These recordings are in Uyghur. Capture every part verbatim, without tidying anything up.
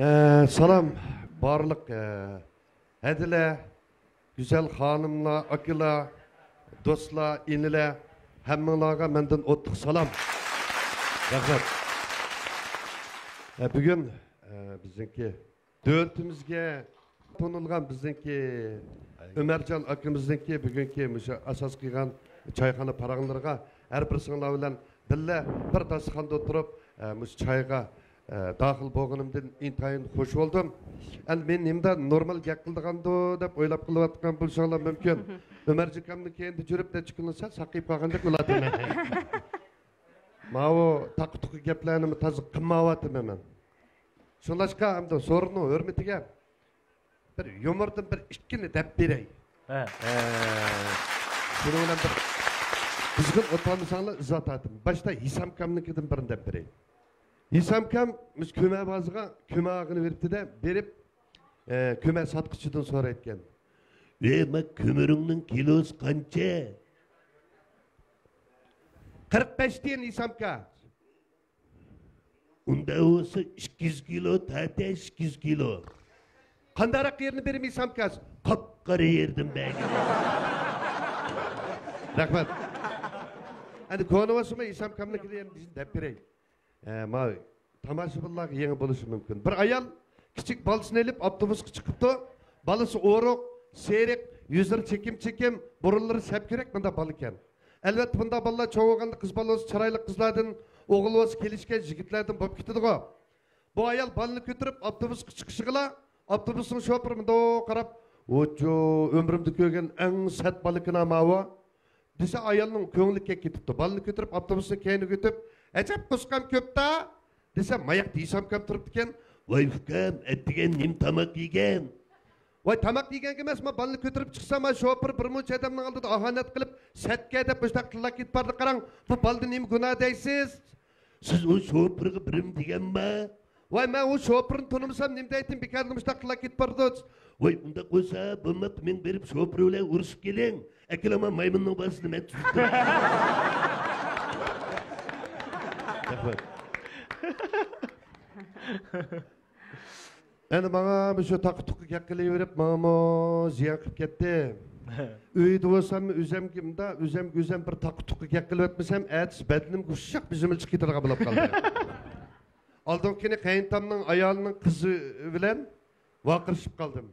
ئە، سالام، بارلىق، ئە، ھەدىلەر، گۈزەل خانىملار، ئاكىلار، دوستلار، ئىنىلەر، ھەممىڭلارغا مەندىن ئوتلۇق سالام. رەھمەت. ئە، بۈگۈن، ئە، بىزنىڭكى دۆلىتىمىزگە تونۇلغان بىزنىڭكى ئۆمەرجان ئاكىمىزنىڭكى بۈگۈنكى مۇشۇ ئاساس قىلغان چايخانا پاراڭلىرىغا ھەر بىرسىڭلار بىلەن بىللە بىر داستىخاندا ئولتۇرۇپ، ئە، مۇشۇ چايغا، ئە، داخىل بولغىنىمدىن ئىنتايىن خۇش بولدۇم. ئەمدى مېنى نېمىدا نورمال گەپ قىلىدىغاندۇ دەپ ئويلاپ قېلىۋاتقان بولۇشۇڭلار مۇمكىن. ئۆمەرجان ئاكامنىڭ كەينىدە يۈرۈپ نەچچە كۈندىن سەل ساقىيىپ قالغاندەك بولاتتىم. ماۋۇ تاقا-تۇقا گەپلەرنىمۇ تازا قىلمايۋاتىمەن مەن. شۇڭلاشقا ئەمدى سورۇننىڭ ھۆرمىتىگە بىر يۇمۇردىن بىر ئىككىنى دەپ بېرەي. ھە. ئە، شۇنىڭ بىلەن بىر قىزغىن ئولتۇرمىساڭلار ئىزا تارتىمەن. باشتا ھېسامكامنىڭكىدىن بىرنى دەپ بېرەي. ھېسامكام مۇشۇ كۆمە بازىغا كۆمە ئالغىلى بېرىپتۇ-دە، بېرىپ، ئە، كۆمە ساتقۇچىدىن سورايدىكەن. ئەي، ما كۆمۈرۈڭنىڭ كىلوسى قانچە؟ قىرىق بەش تىيىن ھېسامكا. ئۇنداق بولسا ئىككى يۈز كىلو تارتە، ئىككى يۈز كىلو. قانداقراق يېرىنى بېرىمەن ھېسامكا؟ قاپقارا يېرىدىن بەرگىن. رەھمەت. ئەمدى كونا بولسىمۇ ھېسامكامنىڭكىنى يەنە دەپ بېرەي. ئە، ما تاماشىبىنلارغا يېڭى بولۇشى مۇمكىن. بىر ئايال كىچىك بالىسىنى ئېلىپ ئاپتوبۇسقا چىقىپتۇ. بالىسى ئورۇق، سېرىق، يۈزلىرى چېكىم-چېكىم، بۇرۇنلىرى سەپكۈرەك، مۇنداق بالا ئىكەن. ئەلۋەتتە، بۇنداق بالىلار چوڭ بولغاندا قىز بالا بولسا چىرايلىق قىزلاردىن، ئوغۇل بولسا كېلىشكەن يىگىتلەردىن بولۇپ كېتىدىغۇ. بۇ ئايال بالىنى كۆتۈرۈپ ئاپتوبۇسقا چىقىشىغىلا، ئاپتوبۇسنىڭ شوپۇرى مۇنداق قاراپ، ۋوچۇ، ئۆمرۈمدە كۆرگەن ئەڭ سەت بالىكىنا ماۋۇ، دېسە، ئايالنىڭ كۆڭلى كەپ كېتىپتۇ. بالىنى كۆتۈرۈپ ئاپتوبۇسنىڭ كەينىگە ئۆتۈپ، ئەجەب قۇسقام كۆپتا، دېسە، ماياقتا ھېسامكام تۇرۇپتىكەن. ۋاي ئۇكام، ئەتىگەن نېمە تاماق يېگەن؟ ۋاي، تاماق يېگەنگە ئەمەس، ما بالىنى كۆتۈرۈپ چىقسام، ما شوپۇر بىر مۇنچە ئادەمنىڭ ئالدىدا ئاھانەت قىلىپ، سەتكە دەپ مۇشۇنداق تىللاپ كېتىپ باردى. قاراڭ، بۇ بالىدا نېمە گۇناھ دەيسىز؟ سىز ئۇ شوپۇرغا بىرىم دېگەنما؟ ۋاي، مەن ئۇ شوپۇرنى تونۇمىسام، نېمە دەيتتىم، بىكاردىن مۇشۇنداق قىلىپ كېتىپ بارىدۇ. ۋاي، ئۇنداق بولسا، بولماپتۇ، مېڭ بېرىپ شوپۇر بىلەن ئۇرۇشۇپ كېلىڭ. ئەكېلىڭ، مايمۇننىڭ بالىسىنى مەن تۇتۇپ تۇراي. رەھمەت. ئەنە ماڭا مۇشۇ تاقا-تۇقا گەپ قىلىۋېرىپ، ماڭىمۇ زىيان قىلىپ كەتتى. ئۆيدە بولسام، ئۆزەمگە مۇنداق، ئۆزەمگە ئۆزەم بىر تاقا-تۇقا گەپ قىلىۋەتمىسەم، ئەتىسى بەدىنىمگە ئۇششاق بىزىمىل چىقىپ كېتىدىغان بولۇپ قالدى. ئالدىنقى كۈنى قېيىنتامنىڭ ئايالىنىڭ قىزى بىلەن ۋارقىرىشىپ قالدىم.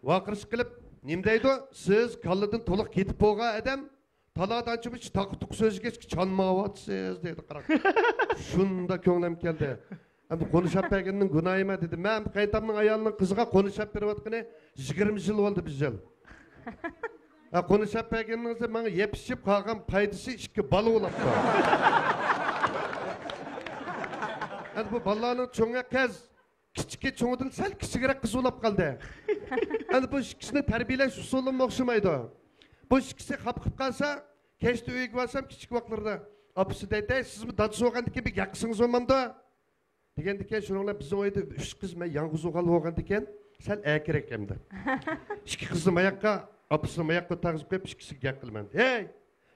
ۋارقىرىشىپ قېلىپ، نېمە دەيدۇ؟ سىز كاللىدىن تولۇق كېتىپ بولغان ئادەم، تالادا ئانچە-مۇنچە تاقا-تۇقا سۆزلىگەچكە چانمايۋاتىسىز، دەيدۇ، قاراڭ. شۇنداق كۆڭلۈم كەلدى. ئەمدى قونشاپ بەرگىنىنىڭ گۇناھىما دېدىم. مەن قېيىنتامنىڭ ئايالىنىڭ قىزىغا قونشاپ بېرىۋاتقىنى يىگىرمە يىل بولدى، بىز يىل. ھە، قونشاپ بەرگىنىڭىزدە ماڭا يەپ ئىچىپ قالغان پايدىسى ئىككى بالا بولاپتۇ. ئەمدى بۇ بالىلارنىڭ چوڭى قىز، كىچىكى چوڭىدىن سەل كىچىكرەك قىز بولاپ قالدى. ئەمدى بۇ ئىككىسىنى تەربىيەلەش ئۇسۇلىمۇ ئوخشىمايدۇ. بۇ ئىككىسى خاپا قىلىپ قالسا، كەچتە ئۆيگە بارسام، كىچىك ۋاقىتلىرىدا ئاپىسى دەيتتى، سىزمۇ دادىسى بولغاندىكىن بىر ياقىسىڭىز بولمامدۇ؟ دېگەندىكىن، شۇنىڭ بىلەن بىزنىڭ ئۆيدە ئۈچ قىز، مەن يالغۇز بولغان بولغاندىكىن سەل ئەركىرەك ئەمدى. ئىككى قىزنى ماياققا، ئاپىسىنى ماياققا تارغىزىپ قويۇپ، ئىككىسىگە گەپ قىلىمەن. ھەي،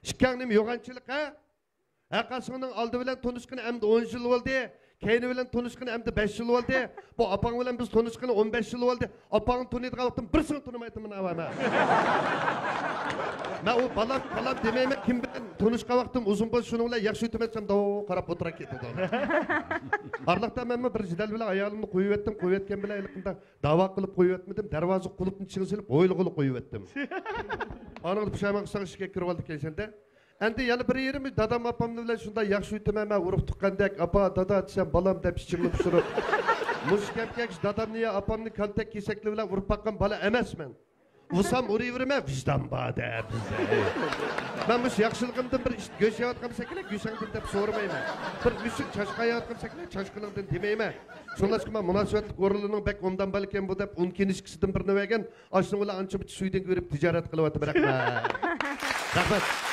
ئىككىڭ نېمە يوغانچىلىق، ھە؟ ھەرقايسىڭنىڭ ئالدى بىلەن تونۇشقىنى ئەمدى ئون يىل بولدى، كەينى بىلەن تونۇشقىنى ئەمدى بەش يىل بولدى. بۇ ئاپاڭ بىلەن بىز تونۇشقىنى ئون بەش يىل بولدى. ئاپاڭنى تونۇيدىغان ۋاقتىم بىرسىنى تونۇمايتتىم مانا مەن. مەن ئۇ بالام، بالام دېمەيمەن، كىم بىلەن تونۇشقان ۋاقتىم ئۇزۇن بولسا شۇنىڭ بىلەن ياخشى ئۆتىمەن دەپ داۋا قاراپ ئولتۇرۇپ كېتىدۇ. ئارىلىقتا مەنمۇ بىر جېدەل بىلەن ئايالىمنى قويۇۋەتتىم، قويۇۋەتكەن بىلەن ھېلىقىنداق داۋا قىلىپ قويۇۋەتمىدىم، دەرۋازا قۇلۇپنى چىڭ سېلىپ ھويلىغىلا قويۇۋەتتىم. ئانىڭدا پۇشايمان قىلساڭ ئىشىككە كىرىۋالىدىكەنسەن دە. ئەمدى يەنە بىر يېرىمى دادام ئاپامنى بىلەن شۇنداق ياخشى ئۆتىمەن، مەن ئۇرۇق تۇغقاندەك، ئاپا، دادا دېسەم، بالام دەپ ئىچىمنى پۇشۇرۇپ، مۇشۇ كەمكەش دادامنى يا ئاپامنى كالتەك كېسەكلىرى بىلەن ئۇرۇپ باققان بالا ئەمەسمەن. ئۇرسام ئۇرۇۋېرىمەن، ۋىجدان بار دەپ بىزدە. مەن مۇشۇ ياخشىلىقىمدىن بىر ئىت گۆش يەۋاتقان بولسا كېرەك، گۆشۈڭدىن دەپ سورىمايمەن. بىر مۈشۈك چاشقان يەۋاتقان بولسا كېرەك، چاشقىنىڭدىن دېمەيمەن. شۇڭلاشقا مەن مۇناسىۋەتلىك ئورۇنلىرىنىڭ بەك ئوبدان بالىكەن بۇ دەپ ئون كىنىشكىسىدىن بىرنى بەرگەن، ئاشۇنىڭ بىلەن ئانچە-مۇنچە سۈيدۈڭگە بېرىپ تىجارەت قىلىۋاتىمەن. رەھمەت. رەھمەت.